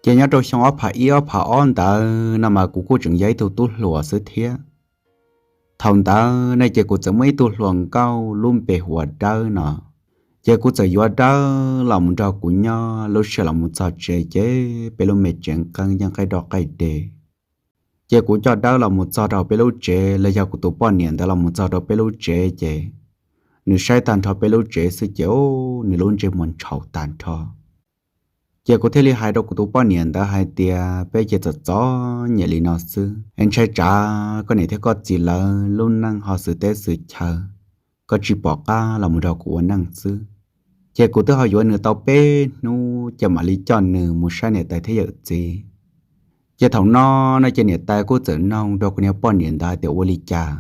Ces nyob rau xyoo ob phav ib ob phav ob ntawd no mas kuv kuj tseem yog ib tug tub hluas xwb thiab. Thaum ntawd no ces kuv txawm muaj ib tug hluas nkauj lub npe hu ua Dawb no. Ces kuv txawm yuav Dawb los mus nrog kuv nyob, lub sij hawm los mus txog tsev ces peb lub me tsev nqeeb yeej qaij roj qaij de. Ces kuv coj Dawb los mus txog rau peb lub tsev, los yog kuv tus poj niam ntawd los mus txog rau peb lub tsev ces nws saib tag nrho peb lub tsev xwb ces nws lub ntsej muag ntshaus tag nrho. Ces kuv thiaj li hais rau kuv tus poj niam ntawd hais tias, peb ces txom txom nyem li no xwb es ntshai tsam koj niam thiab koj txiv lawv lub neej ho xwm teb xwm chaw, koj tsis pom qab los mus nrog kuv ua neej xwb. Ces kuv twb ho yuav nws tau peb hnub ces mam li coj nws mus saib niam tais thiab yawm txiv. Ces thaum no no ces niam tais kuj txawm noog rau kuv niag poj niam ntawd hais tias, ua li cas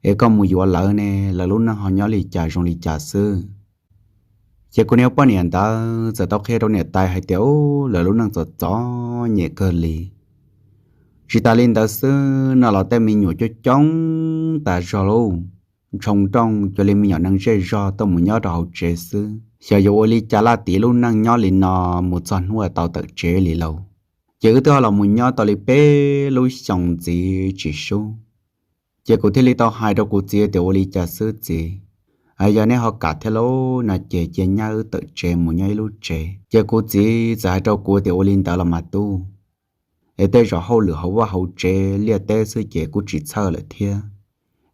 es koj mus yuav lawv ne, lawv lub neej ho nyob li cas zoo li cas xwb? Ces kuv niag poj niam ntawd txawm tau qhia rau niam tais hais tias, u, lawv lub neej txom txom nyem kawg li. Tsis tas li ntawd xwb no los tej me nyuam coob coob tas zog lauj, ntshoo nrooj cuag li me nyuam neeg zej zog tuaj mus nyob rau hauv tsev xwb. Xyov yuav ua li cas laj tiv lub neej nyob li no mus txog hnub uas tau tawm tsev li lauj. Ces wb twb ho los mus nyob tau li peb lub xyoo ntxiv tsis sub. Ces kuv thiaj li tau hais rau kuv txiv tias, ua li cas xwb txiv, yog neb ho kam thiab lauj no ces cia nyab wb tawm tsev mus nyob ib lub tsev. Ces kuv txiv txawm hais rau kuv tias, ua li ntawd los mas tub, es tej zaum hauj lwm hauv vaj hauv tsev liaj teb xwb ces kuj tsis txhawj lawm thiab,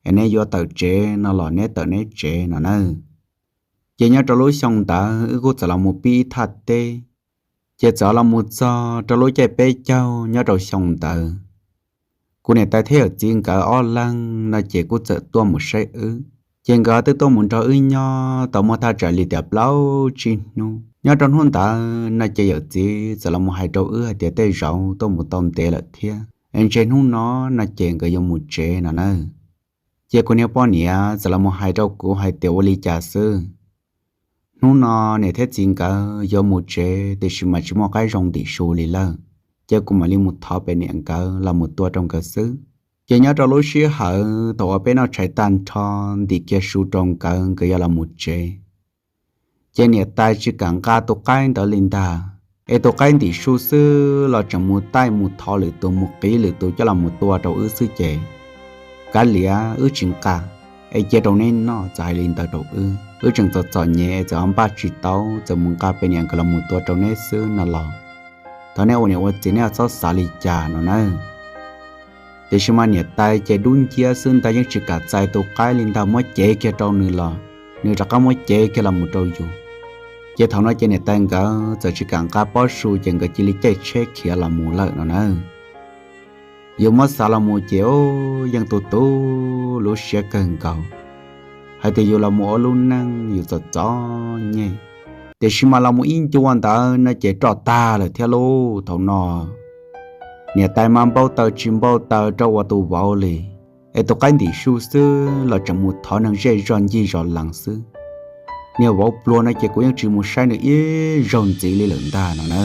es neb yuav tawm tsev no los neb tawm neb tsev no nawb. Ces nyob rau lub xyoo ntawd wb kuj txawm los mus pib ib thaj teb. Ces txawm los mus txog rau lub caij peb caug nyob rau xyoo ntawd, kuv niam tais thiab yawm txiv nkawd ob leeg no ces kuj txawm tuaj mus saib wb. Ces nkawd twb tuaj mus nrog wb nyob tau muaj thaj tsam li tias plaub tsib hnub. Nyob rau hnub ntawd no ces yawm txiv txawm los mus hais rau wb hais tias tej zaum tuaj mus tau ntev lawm thiab, es ntshe hnub no no ces nkawd yuav mus tsev no na. Ces kuv niag poj niam txawm los mus hais rau kuv hais tias, ua li cas xwb, hnub no niam thiab txiv nkawd yuav mus tsev tiam sis mas tsis muaj qaib zoo ntim su li lawm, ces kuv mam li mus thov pem niam nkawd los mus tua rau nkawd xwb. Ces nyob rau lub sij hawm thaum uas peb noj tshais tag nrho ntim kiag su rau nkawd, nkawd yuav los mus tsev, ces niam tais tsis kam nqa tus qaib ntawd li ntag. Es tus qaib ntim su xwb los tseem mus taij mus thov lwm tus mus qiv lwm tus coj los mus tua rau wb xwb ces kav liam wb tsis nqa, es cia rau neb noj, txawm hais li ntawd rau wb. Wb tseem txom txom nyem txawm ho npaj tsis tau, txawm mus nqa pem niam nkawd los mus tua rau neb xwb no los thov neb ua niam ua txiv neb txhob xav li cas no na. Tiam sis mas niam tais ces dub nciab xwb ntag, yeej tsis kam txais tus qaib li ntag, muab cev kiag rau nws los nws rov qab muab cev kiag los mus rau yus. Ces thaum no ces niam tais nkawd txawm tsis kam nqa pob su ces nkawd cia li caij tsheb khiav los mus lawm no na. Yus muab xav los mus ces yeej tu tu lub siab kawg nkaus, hais tias yus los mus ua lub neej yus txom txom nyem, tiam sis mas los mus ib ncua ntawd no ces roj tag lawm thiab lauj. Thaum no niam tais mas npau taws tsis npau taws rau ua tus vauv li, es tus qaib ntim su xwb los tseem mus thov neeg zej zog ncig zos lees xwb. Niag vauv pluag no ces kuv yeej tsis mus saib nws ib zaug ntxiv li lawm ntag no na.